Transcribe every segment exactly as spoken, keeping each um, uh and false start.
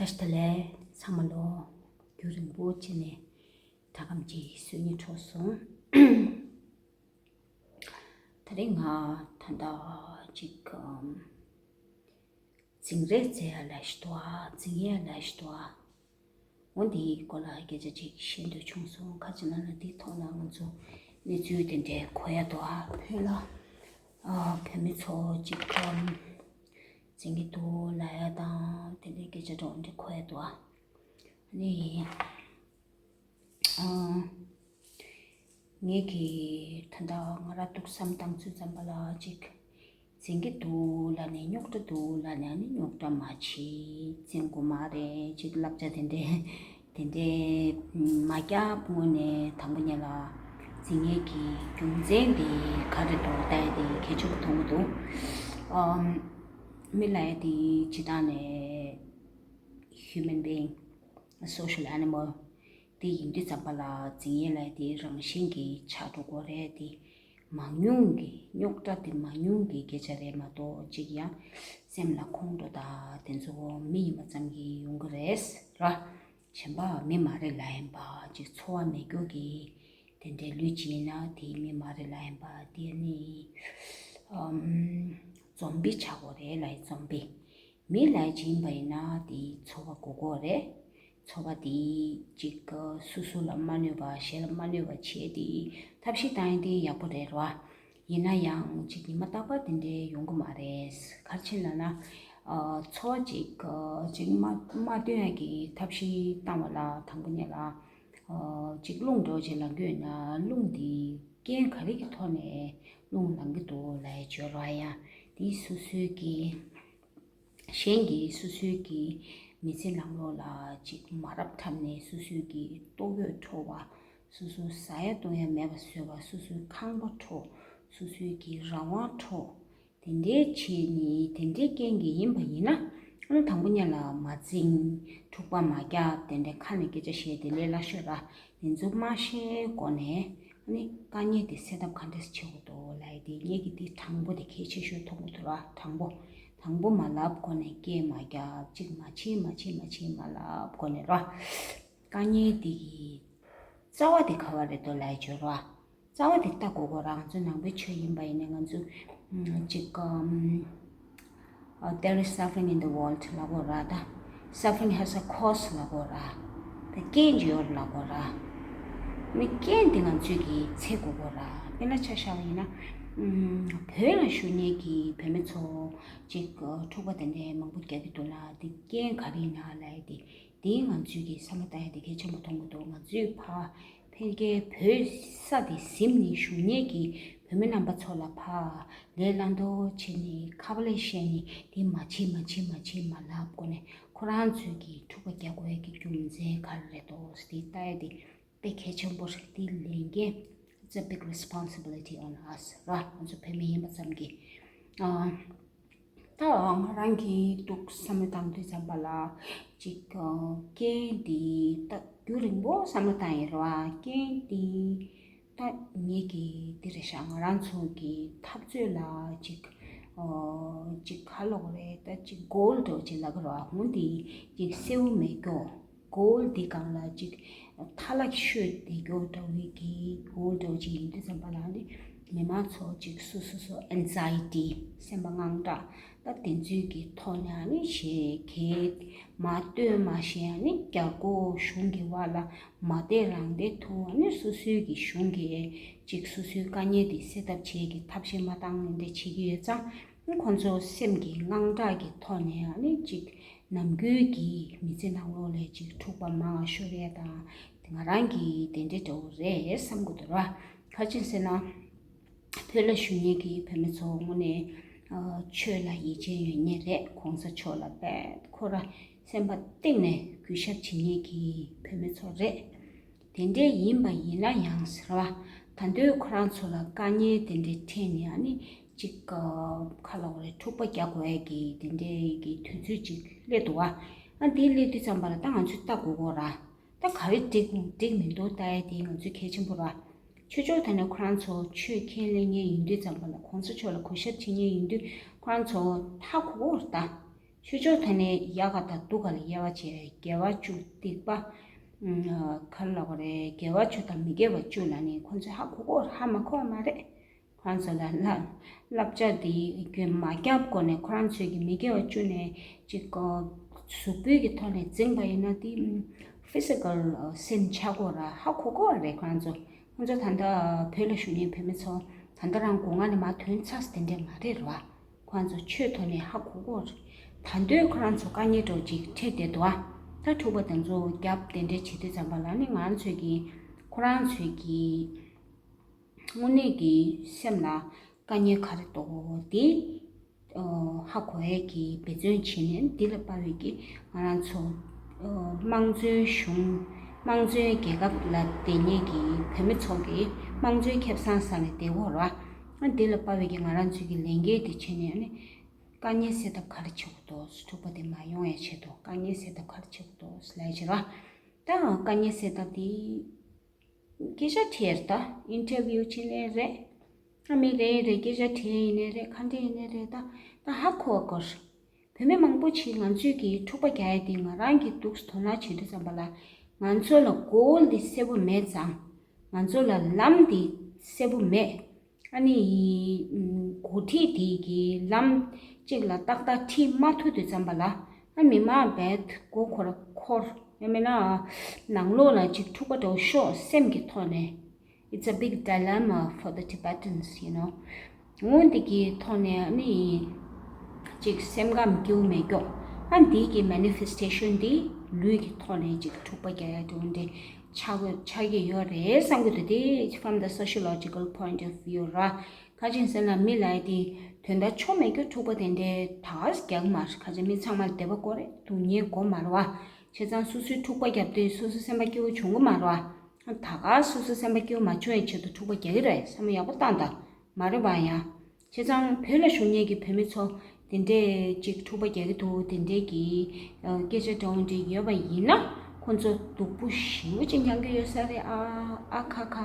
བཀྲ་ཤིས་བདེ་ལེགས་ཚང་མ་ལོ། རྒྱུན་རིང་པོ་བྱས་ནས་དྲ་སྒམ་གྱི་སང་ཉིན་འཕྲོ་སོང་། དེ་རིང་ང་ད་ལྟ་ཅིག་ཨམ། འཛིང་རེས་བྱེད་ཡ་ལ་ཞིག་འདུག་ཨ། འཛིང་ཡ་ལ་ཞིག་འདུག་ཨ། འོ་འདིའི་སྐོར་ལ་སྐད་ཆ་ཅིག་བཤད་འདོད་བྱུང་སོང་། ག་ཅི་ལབ་ན་འདིའི་ཐོག་ལ་ང་ཚོ་གནས་ཚུལ་དེ་འདྲའི་གོ་ཡ་འདུག་ཨ། བོད་ལ་ཨ། བོད་མི་ཚོ་ཅིག་ཨམ། འཛིང་གི་འདུག་ལབ་ཡ་དང་དེ་འདྲའི་སྐད་ཆ་འདྲ་བོ་འདི་གོ་ཡ་འདུག་ཨ། ནི། ཨ། ངས་ཀྱིས་ད་ལྟ་ང་རང་ཏོག་ཙམ་བཏང་ཚུལ་ཙམ་པ་ལ་ཅིག་འཛིང་གི་འདུག་ལབ་ནས་རྙོག་དྲ་འདུག་ལབ་ནས་ཨ་ནི་རྙོག་དྲ་མ་བྱེད། འཛིང་དགོས་མ་རེད། ཅིག་བསླབ་བྱ་དེ་འདྲའི་དེ་འདྲའི་མ་རྒྱག་སྔོན་ནས་དང་པོ་ཉིད་ལ་འཛིང་ཡས་ཀྱི་རྒྱུ་མཚན་དེ་ག་རེ་འདུག་ལྟ་ཡས་དེ་གལ་ཆེན་པོ་མཐོང་གི་འདུག་ཨམ། མི་ལབ་ཡས་དེ་སྤྱིར་བཏང་ནས་human being, a social animal དེ་ཡིན་དུས་ཙམ་པ་ལ་འཛིང་ཡས་ལབ་ཡས་དེ་རང་བཞིན་གྱིས་ཆགས་འགྲོ་གི་རེད། དེ་མང་ཉུང་གི་རྙོག་དྲ་དེ་མང་ཉུང་གི་སྐད་ཆ་རེད་མ་གཏོགས་ཅིག་ཡང་སེམས་ལ་ཁོང་ཁྲོ་དང་དེ་ཚོ་མི་ཡིན་པ་ཙམ་གྱིས་ཡོང་གི་རེད་ར། གཞན་པ་མི་མ་རེད་ལབ་ཡིན་པ་ཅིག་ཚོར་བ་མེད་རྒྱུ་གི་དེ་འདྲའི་ལུས་ཅིག་ཡིན་ན་དེ་མི་མ་རེད་ལབ་ཡིན་པ་དེ་ནི་ཨམ། ཛོམ་བི་ཆགས་དགོས་རེད་ལབ་ཡིན། ཛོམ་བི། མི་ལབ་ཡས་ཅིག་ཡིན་པ་ཡིན་ན་དེའི་ཚོར་བ་དགོས་ཀྱི་ཡོད་རེད། ཚོར་བ་དེ་ཅིག་སོ་སོ་ལ་མ་གནོད་པ་གཞན་ལ་མ་གནོད་པ་བྱས་ཏེ་ཐབས་ཤེས་བཏང་ཡས་དེ་ཡག་པོ་རེད་ར། ཡིན་ན་ཡང་ཅིག་ཉི་མ་རྟག་པར་དེ་འདྲའི་ཡོང་གི་མ་རེད། ག་རེ་བྱས་ལབ་ན། ཨ། ཚོར་བ་ཅིག་ཅིག་མ་མ་སྟོན་ཡས་ཀྱི་ཐབས་ཤེས་བཏང་བ་ལ་དང་པོ་ཉིད་ལ། ཨ། ཅིག་རླུང་འདྲ་བོ་ཅིག་ལངས་ཀྱི་ཡོད་ན་རླུང་དེ་རྐྱེན་ག་རེ་གི་ཐོག་ནས་རླུང་ལངས་ཀྱི་འདུག་ལབ་ཡས་བརྗོད་ར། ཡང་དེ་སོ་སོའི་གི་གཞན་གྱིས་སོ་སོའི་གི་མི་ཚེ་ནང་ལོགས་ལ་ཅིག་མ་རབས་འཁྲབ་ནས་སོ་སོའི་གི་ལྟོ་གོས་འཕྲོག་པ། སོ་སོ་ཟ་ཡ་བཏུང་ཡ་མེད་པ་བཟོས་པ། སོ་སོའི་ཁང་པ་འཕྲོག་སོ་སོའི་གི་རང་དབང་འཕྲོག་དེ་འདྲའི་བྱས་ནས་དེ་འདྲའི་རྐྱེན་གྱིས་ཡིན་པ་ཡིན་ན། ཨ་ནི་དང་པོ་ཉིད་ལ་མ་འཛིང་། འཁྲུག་པ་མ་རྒྱག་དེ་འདྲའི་ཁ་ནས་སྐད་ཆ་བཤད་དེ་ལས་སླ་ཤོས་ར། དེ་ཚོ་མ་བཤད་གོང་ནས་ཨ་ནི་དཀའ་ངལ་དེ་སེལ་ཐབས་ག་འདྲས་བྱེད་དགོས་འདུག་ལབ་ཡས་དེ་ངས་ཀྱིས་དེ་དྲང་པོ་དེ་གལ་ཆེ་ཤོས་མཐོང་གི་འདུག་ར། དྲང་པོ། དང་པོ་མ་ལབ་གོང་ནས་སྐད་མ་རྒྱག་ཅིག་མ་བྱེད་མ་བྱེད་མ་བྱེད་མ་ལབ་གོང་ནས་ར། དཀའ་ངལ་དེ་གི་རྩ་བ་དེ་ག་བ་རེད་འདུག་ལབ་ཡས་བརྗོད་ར། རྩ་བ་དེ་ལྟ་དགོས་ཀྱི་ཡོད་ར། ང་ཚོ་ནང་པའི་ཆོས་ཡིན་པ་ཡིན་ན་ང་ཚོ་ཨམ། ཅིག་ཨམ། Uh, there is suffering in the world ལབ་ཀྱི་ཡོད་ར། ད་suffering has a cause ལབ་ཀྱི་ཡོད་ར། ད་རྐྱེན་ཅིག་ཡོད་རེད་ལབ་ཀྱི་ཡོད་ར། ནི་རྐྱེན་དེ་ང་ཚོས་ཀྱིས་སེལ་དགོས་ཀྱི་ཡོད་ར། དཔེར་ན་ཆ་བཞག་པ་ཡིན་ན། ཨམ། བོད་ལ་བཞུགས་མཁན་གྱི་བོད་མི་ཚོ་ཅིག་འཁྲུག་པ་དེ་འདྲའི་མང་པོ་རྒྱག་གི་འདུག་ན་དེ་རྐྱེན་ག་རེ་ཡིན་ན་ལབ་ཡས་དེ། དེ་ང་ཚོས་ཀྱིས་བསམ་བློ་བཏང་ཡ་དེ་གལ་ཆེན་པོ་མཐོང་གི་འདུག་ང་ཚོས་ཕར་ཕལ་སྐད་བོད་ས་དེ་ཟིན་ནས་བཞུགས་མཁན་གྱི་བོད་མི་རྣམ་པ་ཚོ་ལ་ཕར་ལས་སླ་མོ་བྱས་ནས་ཁ་པར་ལ་བཤད་ནས་དེ་མ་བྱེད་མ་བྱེད་མ་བྱེད་མ་ལབ་གོང་ནས་ཁོ་རང་ཚོས་ཀྱིས་འཁྲུག་པ་རྒྱག་དགོས་ཡ་གི་རྒྱུ་མཚན་ག་རེ་རེད་འདུག་ཟེར་དེ་ལྟ་ཡ་དེ་དཔེ་གལ་ཆེན་པོ་རེད། དེ་ལས་འགན། It's a big responsibility on us ར། ང་ཚོ་བོད་མི་ཡིན་པ་ཙམ་གྱིས། ཨ། ད་ང་རང་གིས་འདུག་བསམ་བློ་བཏང་དུས་ཙམ་པ་ལ་ཅིག་རྐྱེན་འདི་ད་རྒྱུན་རིང་པོ་བསམ་བློ་བཏང་ཡིན་ར། རྐྱེན་འདི་ད་ངེད་ཀྱི་འདི་རེད་ཤག་ང་རང་ཚོ་གི་འཐབ་རྩོད་ལ་ཅིག་ཅིག་ག་ལབ་དགོས་རེད། ད་ཅིག་གོལ་འདྲ་བོ་ཅིག་ལབ་ཀྱི་ར། འོ་འདི་ཅིག་གསལ་བོ་མེད་རྒྱུ། གོལ་འདི་སྒང་ལ་ཅིག་མཐའ་ལ་ཤོད་བསྡད་རྒྱུ་འདྲ་བོའི་གི་གོལ་འདྲ་བོ་ཅིག་ཡིན་དུས་ཙམ་པ་ལ་ནི་མི་མང་ཚོ་ཅིག་སོ་སོ་སོ་anxiety སེམས་པ་དངངས་སྐྲག་ད་དེ་ཚོའི་གི་ཐོག་ནས་ཨ་ནི་ཞེ་གི་མ་ལྟོས་མ་ཤེས་ཨ་ནི་རྒྱ་སྒོ་གཞུང་གི་བར་ལ་མ་བསྡད་རང་བསྡད་ཐུག་ཨ་ནི་སོ་སོའི་གི་གཞུང་གི་ཅིག་སོ་སོའི་དཀའ་ངལ་དེ་སེལ་ཐབས་བྱེད་ཀྱི་ཐབས་ཤེས་མ་བཏང་ནས་འདྲ་བྱེད་ཀྱི་ཡོད་ཙང་ཁོང་ཚོ་སེམས་ཀྱི་དངངས་སྐྲག་གི་ཐོག་ནས་ཨ་ནི་ཅིག་ནམ་རྒྱུན་གྱི་མི་ཚེ་ནང་ལོགས་ལས་ཅིག་འཁྲུག་པ་མང་ཤོར་ཡས་དང་ང་རང་གིས་དེ་འདྲ་འདྲ་བོ་རེད་བསམ་གྱི་འདུག་ར། ག་ཅི་ཟེར་ན། བོད་ལ་བཞུགས་མཁན་གྱི་བོད་མི་ཚོ་དངོས་གནས་ཨ་ཆོས་ལ་ཡིད་ཆེས་ཡོད་མཁན་རེད། གོང་ས་མཆོག་ལ་དཔེ་ཁོ་ར་སེམས་པ་གཏིང་ནས་གུས་ཞབས་བྱེད་མཁན་གྱི་བོད་མི་ཚོ་རེད། དེ་འདྲས་ཡིན་པ་ཡིན་ན་ཡང་ཟེར་བ། ད་དུང་ཁོ་རང་ཚོ་ལ་དཀའ་ངལ་དེ་འདྲས་འཕྲད་ནས་ཨ་ནི་ཅིག་ཁ་ལོག་རེ་འཁྲུག་པ་རྒྱག་དགོས་ཡ་གི་དེ་འདྲས་ཀྱི་དུས་ཚོད་ཅིག་སླེབས་འདུག་བ། ཨ་འདི་སླེབས་དུས་ཙམ་པ་ལ་ད་ང་ཚོས་ལྟ་དགོས་ཀྱི་ར། ད་ག་རེ་འགྲིག་འགྲིག་མི་འདུག་ལྟ་ཡ་དེ་ང་ཚོས་གལ་ཆེན་པོ་ར། ཆོས་ཕྱོགས་དེ་ནས་ཁོ་རང་ཚོ་ཆོས་ཁས་ལེན་མཁན་ཡིན་དུས་ཙམ་པ་ལ་གོང་ས་མཆོག་ལ་གུས་ཞབས་བྱེད་མཁན་ཡིན་དུས་ཁོ་རང་ཚོ་ཧ་གོ་གི་རེད་ད། ཆོས་ཕྱོགས་ཐོག་ནས་ཡག་ག་དང་སྡུག་ག་ལ་དབྱེ་བ་བྱས། དགེ་བ་བཅུ་སྡིག་པ་ཨ་ག་རེ་ལབ་དགོས་རེད། དགེ་བ་བཅུ་དང་མི་དགེ་བ་བཅུ་ལབ་ནས་ཁོ་ཚོས་ཧ་གོ་གོ་ཧ་མ་གོ་བ་མ་རེད། ཁོ་རང་ཚོ་ལ་བསླབ་བསླབ་བྱ་དེ་རྒྱུན་མ་བརྒྱབ་གོང་ནས་ཁོ་རང་ཚོས་ཀྱི་མི་དགེ་བ་བཅུ་ནས་ཅིག་གཟུགས་པོའི་གི་ཐོག་ནས་འཛིན་པ་ཡིན་ན་དེ་physical sin ཆགས་གོ་ར་ཧ་གོ་གོ་རེད། ཁོ་རང་ཚོ་ཁོ་ཚོ་ད་ལྟ་བོད་ལ་བཞུགས་མཁན་བོད་མི་ཚོ་ད་ལྟ་རང་སྒོ་ང་ནས་མར་ཐོན་ཚར་དེ་འདྲས་མ་རེད་ར། ཁོ་རང་ཚོ་ཆོས་ཐོག་ནས་ཧ་གོ་གོ་རེད། ད་འདོད་ཁོ་རང་ཚོ་དཀའ་ངལ་འདྲ་བོ་ཅིག་འཕྲད་བསྡད་འདུག་ད་འཁྲུག་པ་དེ་ཚོ་བརྒྱབ་དེ་འདྲས་བྱེད་དུས་ཙམ་པ་ལ་ནི་ང་རང་ཚོས་ཀྱི་ཁོ་རང་ཚོས་ཀྱི་དངོས་གནས་ཀྱི་སེམས་ལ་དཀའ་ངལ་ག་རེ་འདུག་དེ་ཧ་གོ་ཡས་ཀྱི་འབད་བརྩོན་བྱས་ནས་འདི་ལ་དཔག་པའི་ཀྱི་ང་རང་ཚོ་དམངས་གཙོའི་གཞུང་དམངས་གཙོའི་རྒྱལ་ཁབ་ལ་བསྡད་མཁན་གྱི་བོད་མི་ཚོ་གི་དམངས་གཙོའི་ཁེ་བཟང་ཟ་ནས་བསྡད་ཡོད་རེད་བ། འདི་ལ་དཔག་པའི་ཀྱི་ང་རང་ཚོའི་ཀྱི་ལས་འགན་དེ་བྱས་ནས་ནི་དཀའ་ངལ་སེལ་ཐབས་ག་རེ་བྱེད་དགོས་འདུག་འཁྲུག་པ་དེ་མ་ཡོང་ཡས་ཆེད་དུ་དཀའ་ངལ་སེལ་ཐབས་ག་རེ་བྱེད་དགོས་འདུག་ལབ་ཡས་ཆེད་ར། ད་དཀའ་ངལ་སེལ་ཐབས་དེ་སྐད་ཆ་དྲིས་ད་ཨིན་ཊར་བིའུ་བྱེད་ནའི་རེད། ཨ་མི་རེ་རེ་སྐད་ཆ་དྲིས་ཡིན་ནའི་རེད། ག་འདྲ་ཡིན་ནའི་རེད། ད་ད་ཧ་གོ་བ་དགོས། བོད་མི་མང་པོ་ཞིག་ང་ཚོས་ཀྱི་འཁྲུག་པ་རྒྱག་ཡ་དེ་ང་རང་གིས་འདུག་དོ་སྣང་བྱེད་དུས་ཙམ་པ་ལ་ང་ཚོ་ལ་གོལ་དེ་གསལ་པོ་མེད་ཙང་ང་ཚོ་ལ་ལམ་དེ་གསལ་པོ་མེད། ཨ་ནི་འགོ་ཁྲིད་དེ་གི་ལམ་གཅིག་ལ་ཏག་ཏག་ཁྲིད་མ་ཐུབ་དུས་ཙམ་པ་ལ་ཨ་མི་མང་བས་མགོ་འཁོར་འཁོར་ཡང་མིན་ན་ནང་ལོགས་ལ་ཅིག་འཁྲུག་པ་འདྲ་བོ་ཤོག་སེམས་ཀྱི་ཐོག་ནས། It's a big dilemma for the Tibetans, you know. འོ་འདི་གི་ཐོག་ནས་ནི་ཅིག་སེམས་ཁམས་སྐྱིད་པོ་མེད་ཀྱོག་ཨ་འདི་གི་མེ་ནི་ཕེ་སི་ཊེ་ཤན་འདི་ལུས་ཀྱི་ཐོག་ནས་ཅིག་འཁྲུག་པ་རྒྱག་ཡ་འདྲ་བོ་འདི་ཆགས་ཆགས་ཀྱི་ཡོད་རེད་བསམ་གྱི་འདུག་དེ་from the sociological point of view ར། ག་ཅིག་ཟེར་ན་མི་ལ་ཡ་དེ་དོན་དག་ཆོ་མེད་ཀྱོག་འཁྲུག་པ་དེ་འདྲའི་ད་རྒྱག་མ་རེད། ག་ཅིག་མི་ཚང་མ་ལ་དད་པ་དགོས་རེད། སྡུག་བསྔལ་དགོས་མ་རེད་བ། བྱས་ཙང་སོ་སོའི་འཁྲུག་པ་བརྒྱབ་དུས་སོ་སོའི་སེམས་པ་སྐྱིད་པོ་བྱུང་གི་མ་རེད་བ། ད་ག་སོ་སོའི་སེམས་པ་སྐྱིད་པོ་མ་བྱུང་བའི་ཆེད་དུ་འཁྲུག་པ་རྒྱག་གི་རེད་བསམ་བློ་ཡག་པོ་བཏང་དང་མ་རེད་པ་ཡང་། བྱས་ཙང་བོད་ལ་བཞུགས་མཁན་གྱི་བོད་མི་ཚོ་དེ་འདྲས་ཅིག་འཁྲུག་པ་རྒྱག་གི་འདུག་དེ་འདྲས་ཀྱི་སྐད་ཆ་འདྲ་བོ་འདྲ་ཡོད་པ་ཡིན་ན་ཁོ་ཚོ་སྡུག་པོ་ཞེ་པོ་ཅིག་མྱངས་ཀྱི་ཡོད་ས་རེད། ཨ་ཨ་ཁ་ཁ་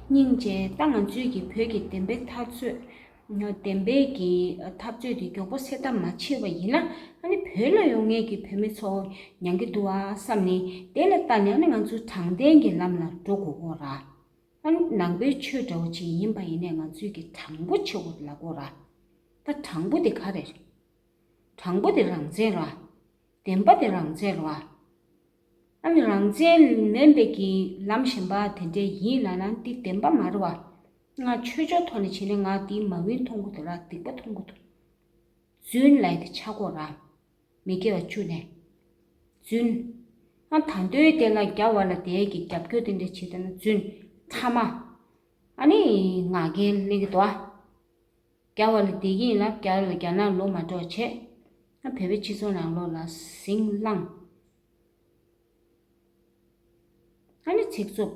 སྙིང་རྗེ། ད་ང་ཚོའི་གི་བོད་ཀྱི་བདེན་པའི་འཐབ་རྩོད་བདེན་པའི་གི་འཐབ་རྩོད་དེ་མགྱོགས་པོ་སེལ་ཐབས་མ་བྱས་པ་ཡིན་ན་ཨ་ནི་བོད་ལ་ཡོང་མཁན་གྱི་བོད་མི་ཚོ་མྱངས་ཀྱི་འདུག་ཨ་བསམ་ནས་དེ་ལ་ལྟ་ནས་ཨ་ནི་ང་ཚོ་དྲང་བདེན་གྱི་ལམ་ལ་འགྲོ་དགོས་ཀྱི་ཡོད་རེད། ཨ་ནི་ནང་པའི་ཆོས་འདྲ་བོ་ཅིག་ཡིན་པ་ཡིན་ནའི་ང་ཚོས་ཀྱི་དྲང་པོ་བྱེད་དགོས་ལབ་ཀྱི་ཡོད་རེད། ད་དྲང་པོ་དེ་ག་རེ་རེད། དྲང་པོ་དེ་རང་བཙན་རེད་བ། བདེན་པ་དེ་རང་བཙན་རེད་བ། ཨ་ནི་རང་བཙན་མིན་པའི་གི་ལམ་གཞན་པ་དེ་འདྲས་ཡིན་ལབ་ན་འདི་བདེན་པ་མ་རེད་བ། ང་ཆོས་ཕྱོགས་ཐོག་ནས་བྱས་ན་ང་འདི་མ་ཝིན་མཐོང་གི་འདུག་ར། སྡིག་པ་མཐོང་གི་འདུག་རྫུན་ལབ་ཡ་དེ་ཆགས་ཀྱི་ཡོད་ར། མི་དགེ་བ་བཅུ་ནས། རྫུན། ཨ་ད་འདོད་དེ་ལ་རྒྱ་བ་ལ་དེ་གི་རྒྱབ་སྐྱོར་དེ་འདྲ་བྱེད་དེ་ན་རྫུན། ཐ་མ། ཨ་ནི་ང་རྒྱལ་གླེང་གི་འདུག་ཨ། རྒྱ་བ་ལ་བསྡད་ཀྱི་ཡིན་ལབ། རྒྱ་ལ་རྒྱ་ནག་ལོག་མ་འགྲོ་བྱས། ཨ་བོད་པའི་སྤྱི་ཚོགས་ནང་ལོགས་ལ་ཟིང་ལངས། ཨ་ནི་ཚིག་རྩུབ།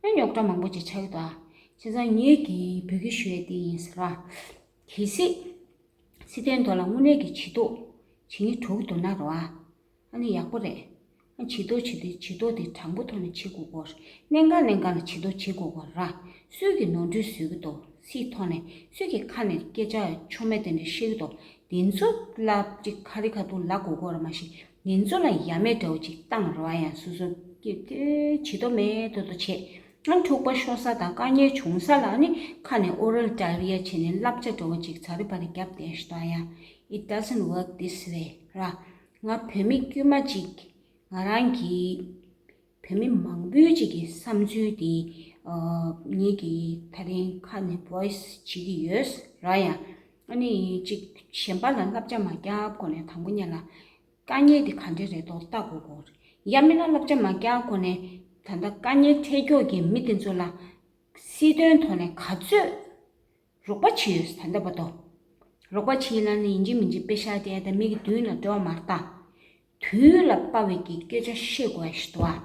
ཨ་རྙོག་དྲ་མང་པོ་ཅིག་ཆགས་ཀྱི་འདུག་ཨ། བྱས་ཙང་ངེད་ཀྱིས་འབོད་སྐུལ་ཞུ་ཡས་དེ་ཡིན་ཟེར་བ། གལ་སྲིད། སྲིད་དོན་ཐོག་ལ་དངོས་གནས་ཀྱི་བྱེད་ཐུབ་བྱེད་ངེས་འགྲོ་གི་འདུག་ན་རོ་ཨ། ཨ་ནི་ཡག་པོ་རེད། ཨ་བྱེད་ཐུབ་བྱེད་དུས་བྱེད་ཐུབ་དེ་དྲང་པོ་ཐོག་ནས་བྱེད་དགོས་སྐོར། གནད་འགག་གནད་འགག་ལ་བྱེད་ཐུབ་བྱེད་དགོས་སྐོར་ར། སུས་ཀྱི་ནོར་འཁྲུལ་བཟོས་ཀྱི་འདུག་སྲིད་ཐོག་ནས་སུས་ཀྱི་ཁ་ནས་སྐད་ཆ་ཆོ་མེད་དེ་འདྲ་བཤད་ཀྱི་འདུག་དེ་ཚོ་ལ་ཅིག་ཁ་རི་ཁ་ཐུག་ལབ་དགོས་སྐོར་མ་གཞི། དེ་ཚོ་ལ་ཡ་མེད་འདྲ་བོ་ཅིག་བཏང་རོགས་ཡ། སོ་སོ་སྐྱིད་སྐྱིད་བྱེད་དོ་མེད་དོ་དོ་བྱེད། ང་འཁྲུག་པ་ཤོར་ས་དང་དཀའ་ངལ་བྱུང་ས་ལ་ནི་ཁ་ནས་oral diarrhea བྱས་ནས་བསླབ་བྱ་འདྲ་བོ་ཅིག་ཚ་རི་བ་རི་བརྒྱབ་བསྡད་ཤི་ཏོ་ཡ། It doesn't work this way ར། ང་བོད་མི་དཀྱུས་མ་ཅིག་ང་རང་གི་བོད་མི་མང་པོའི་ཅིག་གི་བསམ་ཚུལ་དེ་ངེད་ཀྱི་ད་རིང་ཁ་ནས་voice བྱེད་ཀྱི་ཡོད་ར་ཡ། ཨ་ནི་ཅིག་གཞན་པ་ལ་བསླབ་བྱ་མ་རྒྱབ་གོང་ནས་དང་པོ་ཉིད་ལ། དཀའ་ངལ་འདི་ག་འདྲས་རེད་མདོག་ལྟ་དགོས་གོ། ཡང་མིན་ན་བསླབ་བྱ་མ་རྒྱག་གོང་ནས་ད་ལྟ་དཀའ་ངལ་འཕྲད་ཀྱོག་གི་མི་དེ་ཚོ་ལ་སྲིད་དོན་ཐོག་ནས་ག་ཚོད་རོགས་པ་བྱས་ཡོད་ད་ལྟ་བར་དུ། རོགས་པ་བྱས་ལ་ནི་ཡིན་གཅིག་མིན་གཅིག་པེ་ཤག་སྟེར་དང་མི་གི་མདུན་ལ་འགྲོ་བ་མ་རེད་ད། དུས་ལ་དཔག་པའི་གི་སྐད་ཆ་བཤད་དགོས་ཡ་ཞིག་འདུག་ཨ།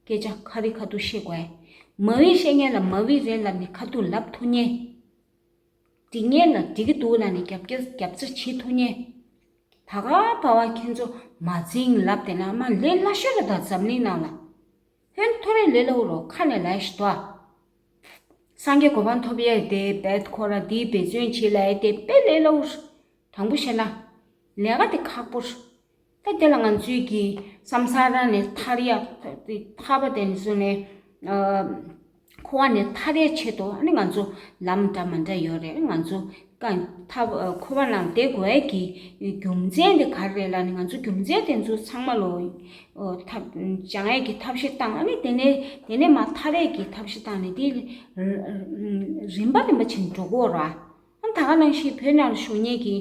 སྐད་ཆ་ཁ་རི་ཁ་ཐུག་བཤད་དགོས་ཡ། མ་བི་བཤད་མཁན་ལ་མ་བི་རེད་ལབ་ནས་ཁ་ཐུག་ལབ་ཐུབ་མཁན། འགྲིག་མཁན་ལ་འགྲིག་གི་འདུག་ལབ་ནས་རྒྱབ་སྐྱོར་རྒྱབ་རྩ་བྱེད་ཐུབ་མཁན། ད་ག་བ་བ་ཁྱེད་ཚོ་མ་འཛིང་ལབ་དེ་ན་མ་ལས་སླ་ཤོས་རེད་ད་འཛམ་གླིང་ནང་ལ། ཧོན་ཐོ་རེ་ལས་སླ་བོ་རོ་ཁ་ནས་ལབ་ཤི་ཏོ། སངས་རྒྱས་གོ་འཕང་ཐོབ་ཡས་དེ་བེད་ཁོ་ར་དེའི་འབད་བརྩོན་བྱེད་ལབ་ཡས་དེ་དཔེ་ལས་སླ་བོ་རེད། དྲང་པོ་བཤད་ན། ལས་ཀ་དེ་ཁག་པོ་རེད། ད་དེ་ལ་ང་ཚོའི་གི་བསམ་ས་ར་ནས་ཐར་ཡ་ཐར་པ་དེ་ནས་བཟུང་ནས་ཁོ་བ་ནས་ཐར་ཡའི་ཆེད་དུ་ཨ་ནི་ང་ཚོ་ལམ་འདྲ་མ་འདྲ་ཡོད་རེད། ང་ཚོ་གང་ཐབས་ཁོ་བ་ནང་བསྡད་དགོས་ཡས་ཀྱི་རྒྱུ་མཚན་དེ་ག་རེ་རེད་ལབ་ནས་ང་ཚོ་རྒྱུ་མཚན་དེ་ཚོ་ཚང་མ་ལོ་ཐབས་སྦྱང་ཡས་ཀྱི་ཐབས་ཤེས་བཏང་། ཨ་ནི་དེ་ནས་དེ་ནས་མ་ཐར་ཡས་ཀྱི་ཐབས་ཤེས་བཏང་ནས་དེ་རིམ་པ་རིམ་པ་བྱས་འགྲོ་གི་ཡོད་རེད། ཨ་ད་ག་ནང་བཞིན་བོད་ནང་ལ་བཞུགས་མཁན་གྱི་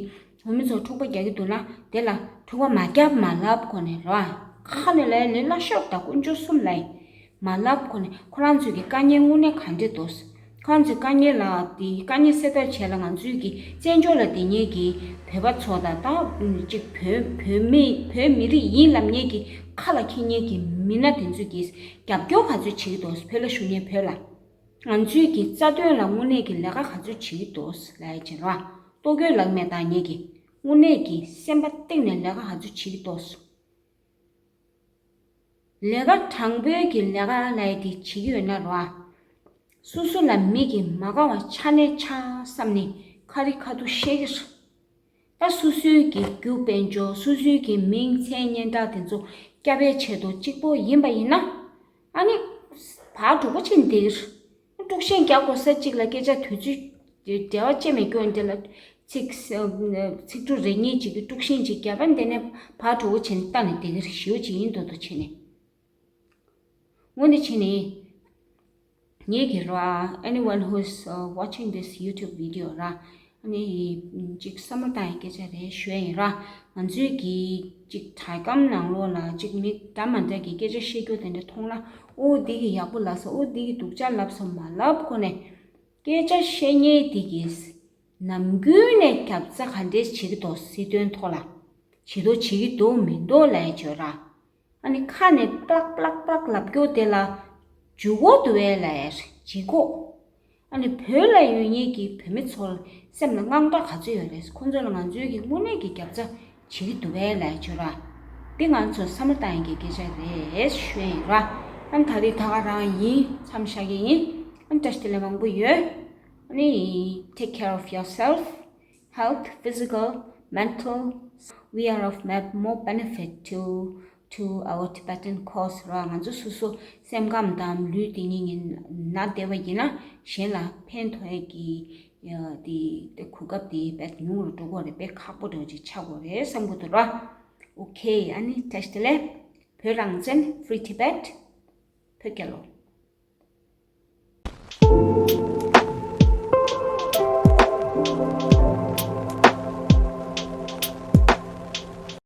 བོད་མི་ཚོ་འཁྲུག་པ་རྒྱག་གི་འདུག་ན་དེ་ལ་འཁྲུག་པ་མ་རྒྱབ་མ་ལབ་གོ་ནས་རོ། ཁ་ནས་ལས་ལས་སླ་ཤོར་དང་དཀོན་མཆོག་གསུམ་ལ་མ་ལབ་གོ་ནས་ཁོ་རང་ཚོའི་གི་དཀའ་ངལ་དངོས་གནས་ག་འདྲས་འདུག་ཁོ་རང་ཚོའི་དཀའ་ངལ་ལ་དེ་དཀའ་ངལ་སེལ་ཐབས་བྱས་ལ་ང་ཚོའི་གི་བཙན་བྱོལ་ལ་བསྡད་མཁན་གྱི་བོད་པ་ཚོ་དང་ད་ཅིག་བོད་བོད་མི་བོད་མི་རིགས་ཡིན་ལབ་མཁན་གྱི་ཁ་ལ་འཁྱེར་མཁན་གྱི་མི་སྣ་དེ་ཚོས་གི་རྒྱབ་སྐྱོར་ག་ཚོད་བྱེད་ཀྱི་འདུག་བོད་ལ་བཞུགས་མཁན་བོད་ལ། ང་ཚོའི་གི་རྩ་དོན་ལ་དངོས་གནས་ཀྱི་ལས་ཀ་ག་ཚོད་བྱེད་ཀྱི་འདུག་ལབ་ཡ་ཅིག་རེད་བ། ལྟོ་གོས་ལག་མེད་བཏང་མཁན་གྱི་དངོས་གནས་ཀྱི་སེམས་པ་གཏིང་ནས་ལས་ཀ་ག་ཚོད་བྱེད་ཀྱི་འདུག་ལས་ཀ་དྲང་པོའི་གི་ལས་ཀ་ལབ་ཡ་དེ་བྱེད་ཀྱི་ཡོད་ན་རེད་བ། སོ་སོ་ལ་མི་གིས་མ་དགའ་བ་ཆ་ནས་ཆ་བསམ་ནས་ཁ་རི་ཁ་ཐུག་བཤད་ཀྱི་རེད། ད་སོ་སོའི་གི་རྒྱུ་དཔལ་འབྱོར་སོ་སོའི་གི་མིང་མཚན་སྙན་གྲགས་དེ་ཚོ་སྐྱབས་པའི་ཆེད་དུ་གཅིག་པོ་ཡིན་པ་ཡིན་ན། ཨ་ནི་བག་གྲོ་པོ་ཕྱིན་འདིར་དཀྲུག་ཤིང་རྒྱག་དགོས་ས་གཅིག་ལ་སྐད་ཆ་དུས་ཚོད་འབྲེལ་བ་ཅི་མེད་སྐྱོན་འདི་ལ་ཚིག་ཚིག་འབྲུ་རེ་གཉིས་གཅིག་གི་དཀྲུག་ཤིང་གཅིག་བརྒྱབ་པ་འདི་ནས་བག་གྲོ་པོ་ཕྱིན་ལྟ་ནས་འདི་གིར་ཞེའུ་གཅིག་ཡིན་འདོད་འདོད་བྱས་ནས། འོ་འདི་བྱས་ནས། ངེད་ཀྱི་ར། Anyone who is uh, watching this YouTube video ར། ཨ་ནི་ཅིག་བསམ་བློ་བཏང་ཡའི་སྐད་ཆ་རེད་ཞུ་ཡ་ཡིན་ར། ང་ཚོའི་གི་ཅིག་དྲ་སྒམ་ནང་ལོགས་ལ་ཅིག་མི་འདྲ་མ་འདྲ་གི་སྐད་ཆ་བཤད་རྒྱུ་དེ་འདྲ་མཐོང་ན། ཨོ་འདི་གི་ཡག་པོ་ལབ་སོང་། ཨོ་འདི་གི་སྡུག་ཅག་ལབ་སོང་མ་ལབ་གོ་ནས། སྐད་ཆ་བཤད་མཁན་དེ་གིས་ནམ་རྒྱུན་ནས་རྒྱབ་རྩ་ག་འདྲས་བྱེད་ཀྱི་འདུག་སྲིད་དོན་ཐོག་ལ་བྱེད་དོ་བྱེད་ཀྱི་འདུག་མི་འདུག་ལབ་ཡ་བྱོས་ར། ཨ་ནི་ཁ་ནས་པླག་པླག་པླག་ལབ་རྒྱུ་དེ་ལ་འཇུ་གོ་འདུག་བས་ལབ་ཡ་རེད། བྱེད་གོ། ཨ་ནི་བོད་ལ་ཡོད་མཁན་གྱི་བོད་མི་ཚོར་སེམས་ལ་དངངས་སྐྲག་ག་ཚོད་ཡོད་རེད། ཁོང་ཚོ་ལ་ང་ཚོའི་གི་དངོས་གནས་ཀྱི་རྒྱབ་རྩ་བྱེད་ཀྱི་འདུག་བས་ལབ་ཡ་བྱོས་ར། འདི་ང་ཚོ་བསམ་བློ་བཏང་ཡ་གི་སྐད་ཆ་རེད་ཞུ་ཡ་ཡིན་ར། ཨ་ནི་ད་རེས་ད་ག་རང་ཡིན། མཚམས་བཞག་གི་ཡིན། ཨ་ནི་བཀྲ་ཤིས་བདེ་ལེགས་མང་པོ་ཡོད། ཨ་ནི་take care of yourself, health, physical, mental. We are of ma- more benefit to to our Tibetan cause ར། ང་ཚོ་སོ་སོ་སེམས་ཁམས་དང་ལུས་དེ་གཉིས་ཀྱི་ན་བདེ་བ་ཡིན་ན་གཞན་ལ་ཕན་ཐོགས་ཡས་ཀྱི་དེ་དེ་གོ་སྐབས་དེ་དཔེ་ཉུང་རུ་འགྲོ་གི་རེད། དཔེ་ཁག་པོ་འདྲ་བོ་ཅིག་ཆགས་དགོས་རེད་བསམ་གྱི་འདུག་ར། ཨོ་ཁེ། ཨ་ནི་བཀྲ་ཤིས་བདེ་ལེགས། བོད་རང་བཙན། Free Tibet. བོད་རྒྱལ་ལོ།